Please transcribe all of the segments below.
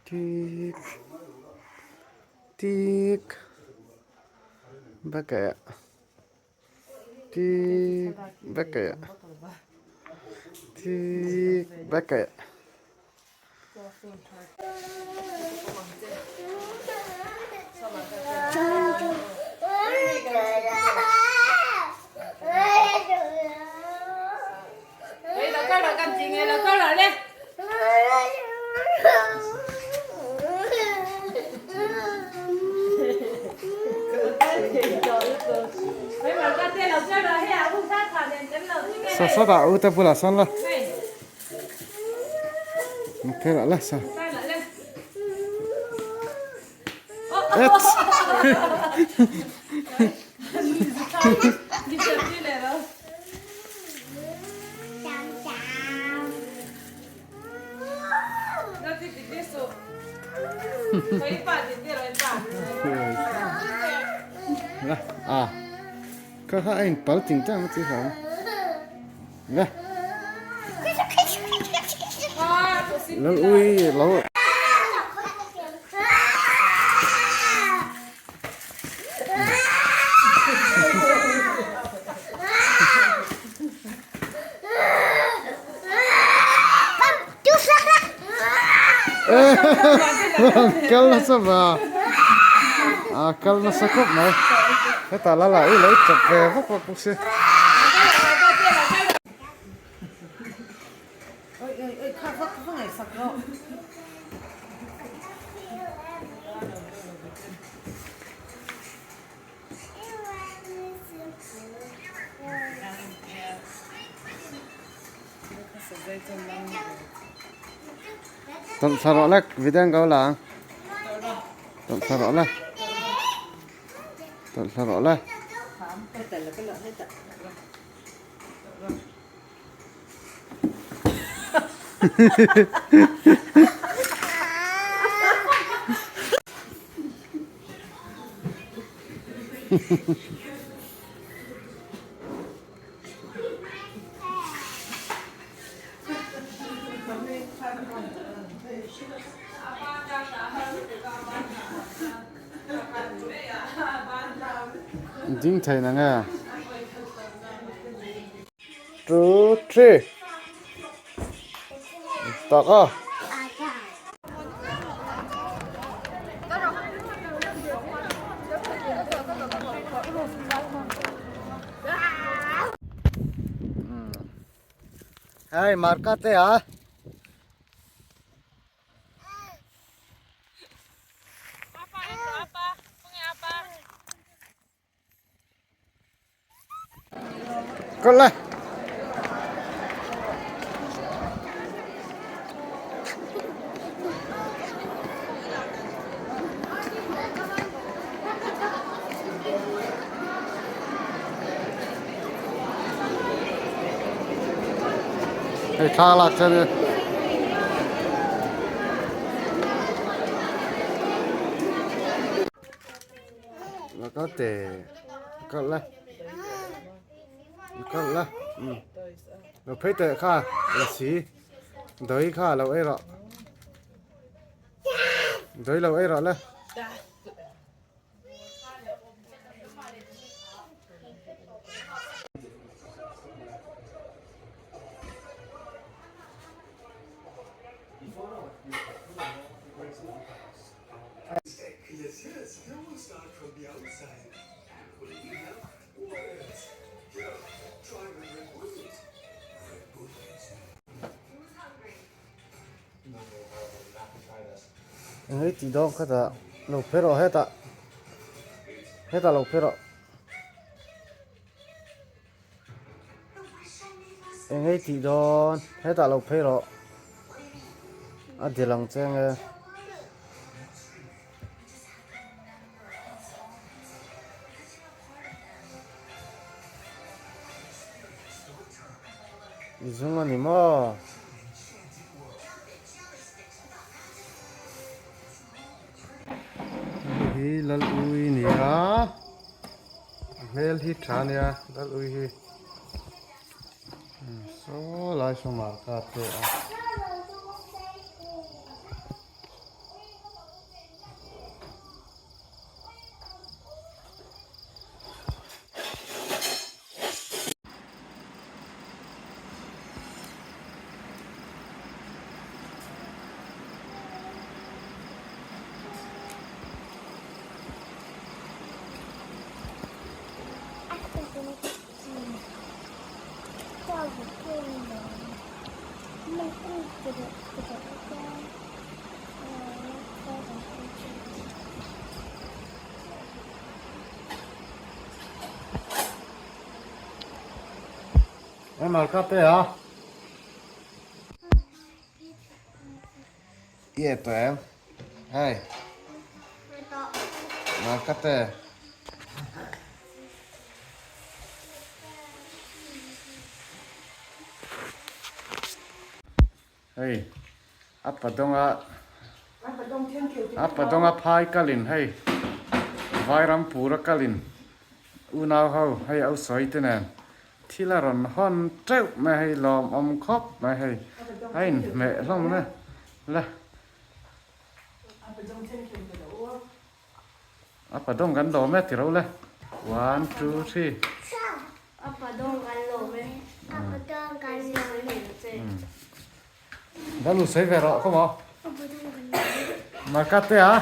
Tik tik bakah tik bakah tik bakah. Sa sa dah u te bulah sawn la. Thế là sao? À, kha kha anh pal ting tang chi hom. La. Lal ui lo. Kal nasa ba. A kal nasa khawp mai. Heta la la ui lo chap ve vak vak bawk si. Tawlh thla rawh le video an ko la ang tawlh thla rawh le tawlh thla rawh le. Ding thei na nge two three tak a. Hei marka te a. Kal le. Hei thla lak chuan là có thể cất lên cất lên ừ lo phei teh kha la si dawi kha lo ei rawh dawi lo ei rawh le. Engei tih dawn kha tah lo phe rawh hetah hetah lo phe rawh engei tih dawn hetah lo phei rawh a dil ang che nge. I zung a ni maw? Hei hi Lal Ui ni a, a hmel hi tha a nia Lal Ui hi. Saw lai saw marka te a. Em ka pe a. I e tawh em? Hei. Mar ka te. Hei a padawnga a padawnga phai kalin hei Vairampura kalin unau ho hei au sawi te nen thil a rawn hawn teuh mai hei lawmawm khawp mai hei a inhmeh hlawm le le a padawng kan lawm e ti ro le one two three a padawng kan lawm e a padawng kan lawm e Dalu sawi ve rawh khaw maw Markate a.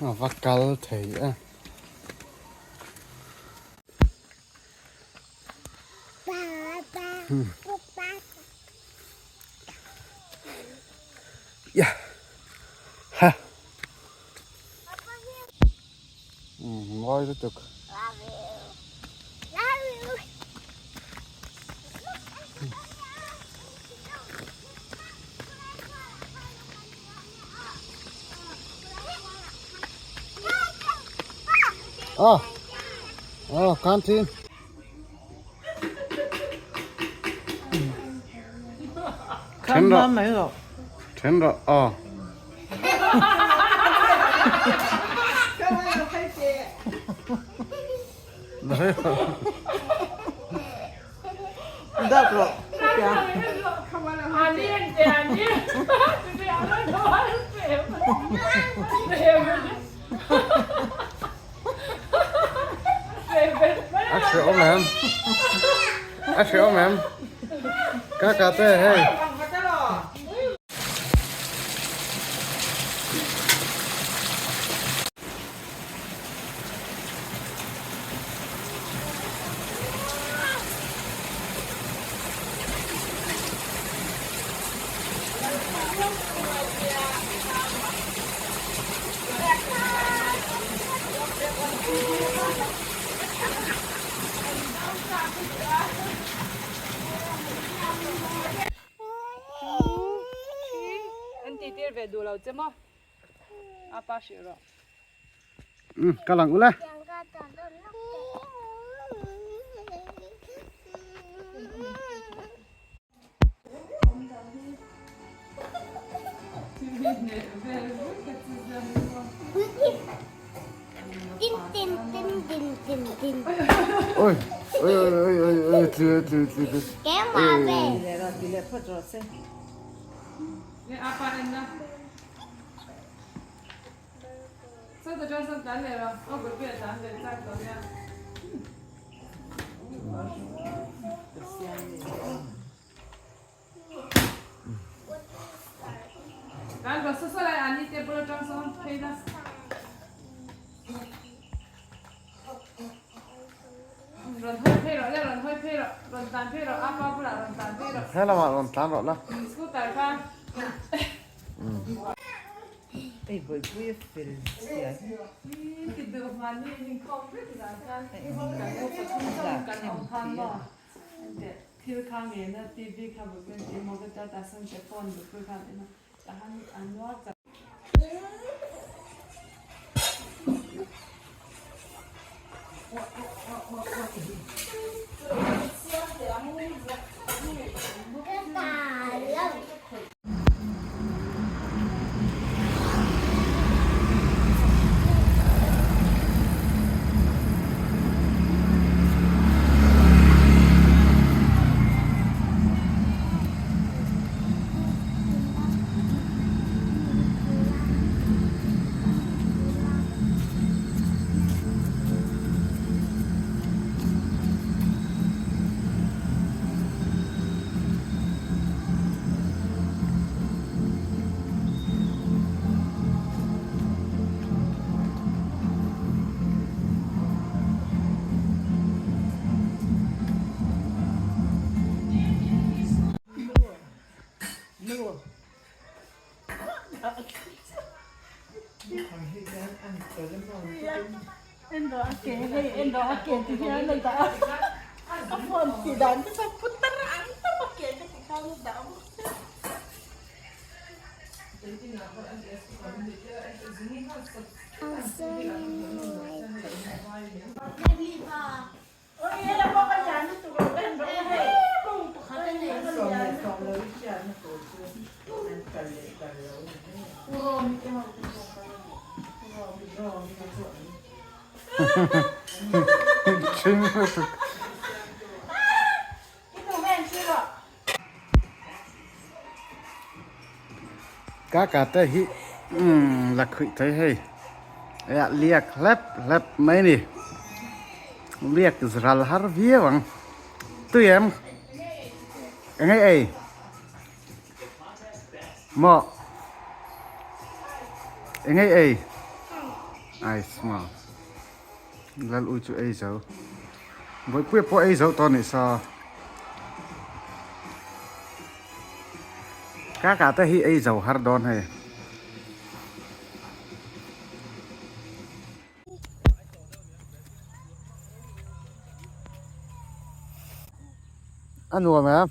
A va kal thei e. Mawi lutuk. Oh, oh, canteen. Then rawh. Then rawh. Aw. A hreawm em? A hreawm em? Ka ka te hei. An tih tir ve duh lo che maw? A pa hrilh rawh. Um, ka lang ule. Oi, oi, oi, oi, oi, tlu, tlu, tlu, tlu. He lamah rawn tlan rawh la. Ṭhing lutuk. Kaka te hi la khuih thei hei ea liak hlep hlep mai ni liak ral har viau ang tui em eng ei ei maw eng ei ei ai small lal ui chu ei zo bawihpuia pawh ei zo tawh a nih saw kaka te hi ei zo har dawn hei. A nuam em?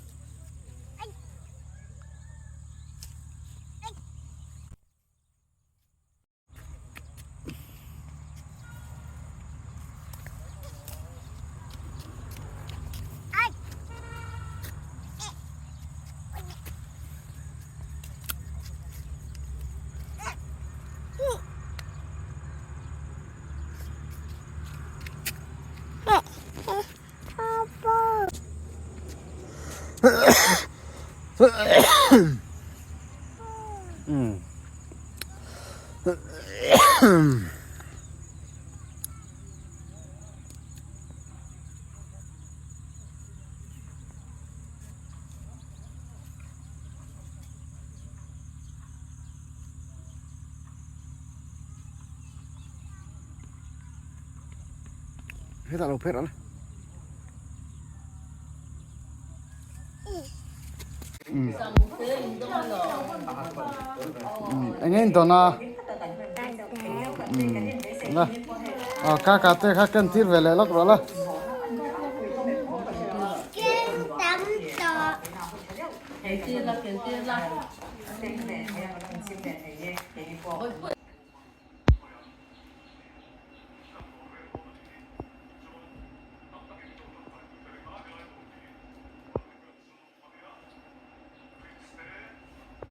Hetah lo pherh a Eng nge in dawn a? La. Aw kaka te kha ken tir ve leh lawk rawh la. Ken tam tawh.